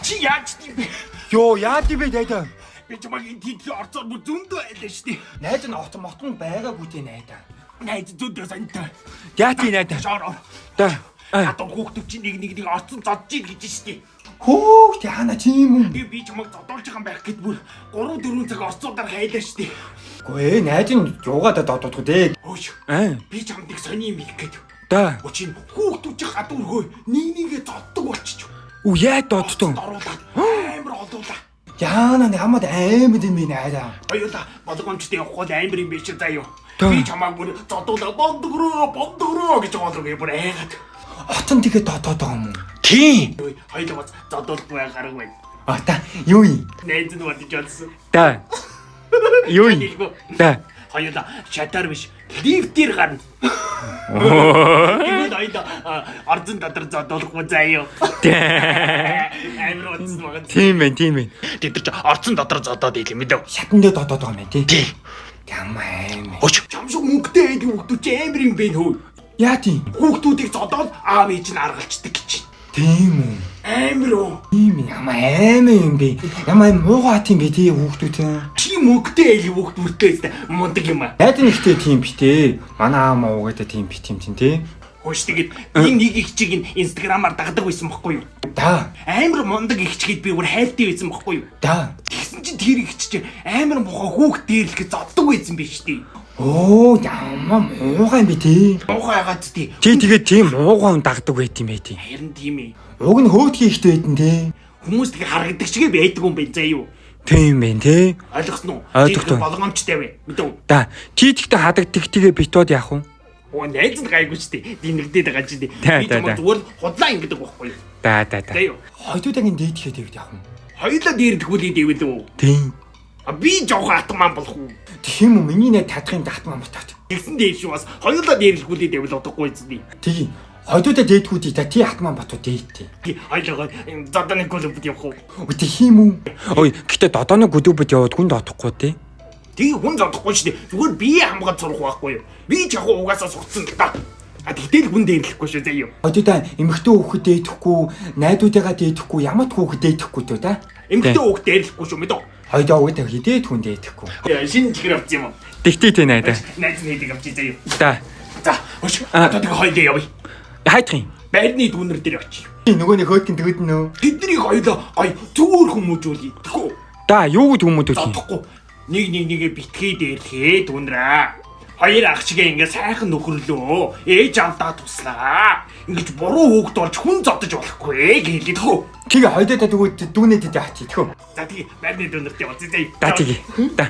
Чи яаж тийм бэ? Йоо, яа тийм бэ найдаа? Би чамайг энэ тийдлийн орцоор бүр зөндөө айлаа шүү дээ. Найз нь отон мотон байгаагүй те найдаа. Найз зөндөө сонтой. Яа тийм найдаа? Шоор. Да. Гадуур хүүхдүүд чи нэг нэг нэг орцон зодж ийн гэж шүү дээ. Хөөх яана тийм юм. Би чамайг зодуулж байгаа юм байх гэд бүр 3 4 цаг орцуудаар хайлаа шүү дээ. Үгүй ээ, найз нь юугаад дододгүй дээ. Хөөш. Аа. Би чамд нэг сони юм хэлэх гээд. Да. Өчиг хүүхдүүд чи гадуур хөө нэг нэгээ зоддог болчих. Үу яа додтон. Оруулаад амар олуулаа. Яана ямад аймд юм бэ найдаа. Хоёулаа болгоомжтой явах бол амар юм биш заа юу. Да. Би чамайг бүр зодуулаа бондгороо бондгороо гэж гоолог бүр айгаад. Отон тэгээ додоод байгаа юм уу? Тийм. Хоёулаа бас зодуулахгүй гараг байна. А та юу юм? Найз нь бодож олсон. Да. Юу юм? Хэлгүй. Да. Хоёулаа шатаар биш лифтээр гарна. Тэгвэл хоёулаа орзон дотор зодуулахгүй заа юу. Амар утсан байгаа. Тийм ээ, тийм ээ. Тэд нар чи орцон дотор зодоод ийл юм дөө. Шатан дээр додоод байгаа юм байна тий. Тийм. Ямар аим. Өч чамшиг мөнгөтэй байдаг хүүхдүүд чи амар юм бэ хөө. Яа тийм? Хүүхдүүдийг зодоод аав ээж нь аргалчдаг гэж. Тийм үү? Амар уу. Тийм ямар аим юм бэ? Ямар аим муугаа тийм бэ тий хүүхдүүд. Чи мөнгөтэй айл хүүхд мөртөө өстэй мундаг юм аа. Найд нэгтэй тийм бит ээ. Манай аав маа угаатаа тийм бит юм чинь тий. Хөөш тэгээд би нэг их чиг нь инстаграмаар дагдаг байсан бохгүй юу? Да. Амар мундаг их чигэд би бүр хайртай байсан бохгүй юу? Да. Тэгсэн чинь тэр их чи амар муухай хүүхд дээрлэхэд зоддог байсан биш үү? Оо ямар муугаа юм бэ тий. Муухай хагаад тий. Чи тэгээд тийм муугаа хүн дагдаг байт юм бэ тий. Харин тийм ээ. Уг нь хөөдгий ихтэй байдэн тий. Хүмүүс тэгээ харагдаг чигээ байдаг юм байна заа юу? Тийм байх тий. Ойлгосон уу? Ойлгосон. Тэр болгоомжтой бай. Мэдв. Да. Чи тэгтээ хадагдаг тгээ битод яах вэ? Оо найз нь гайгүй ч тий. Динэгдээд байгаа чи тий. Та, Би та, чамайг та. зүгээр л худлаа ингэдэг байхгүй юу? Да да да. Заа юу? Хоёрдуудагийн дээд ихэд байвд яах вэ? Хоёулаа дээрлэх үлийн дэвэл үү? Тийм. А би жоохон атман болох уу? Тэгэх юм уу? Миний найд татах юм татмаа мотоод. Тэгсэн дээр шүү бас хоёулаа дээрлэх үлийн дэвэл удахгүй зү. Тгий. Хоёрдуудаа дээдгүүдий та тий атман ботоо дээд тий. Хоёулаа зодооны клубд явах уу? Үгүй тэгэх юм уу? Ой, гэтээ додооны гүдүүбэд яваад хүн доодохгүй тий. Тэгээ хүн зодохгүй шүү дээ. Зүгээр бие хамгаад сурах байхгүй юу? Би ч яг угаасаа сурцсан л та. А тэгтэл хүн дээрлэхгүй шүү заа юу? Хоёрдуудаа эмэгтэй хүүхэд дээдэхгүй, найдуудыгаа дээдэхгүй, ямар ч хүүхэд дээдэхгүй төө та. Эмэгтэй хүүхд дээрлэхгүй шүү мэдээ. Хоёрдоо үгүй хідээд хүн дээдэхгүй. Шинэ чихэр авчих юм уу? Тэгтээ тий найдаа. Найз нь хийдэг авчих заа юу? Да. За, хөш. Одоо тэгээ хоёулаа явъя. Хайдах юм. Байрны дүүнер дээр очие. Нөгөө нэг хөөдгөн төгөд нөө. Тэднийг хоёулаа гой зөөр хүмүүжүүлье. Тэхүү. Да, юу гэж хүмүүжүүлэх юм? Зодохгүй. Нэг нэг нэгэ битгий дээрлэхээ дүүнраа. Хоёр ах шигээ ингээ сайхан нөхөрлөө. Ээж аавдаа туслаа. Ингэж буруу хүүхд болж хүн зодож болохгүй гэлээ тэхүү. Тэгээ хоёрдоо тэгвэл дүүнээ дээд ачи тэхүү. За тэгээ байрны дүүнерт явуулъя заа. Да тэгээ. Да.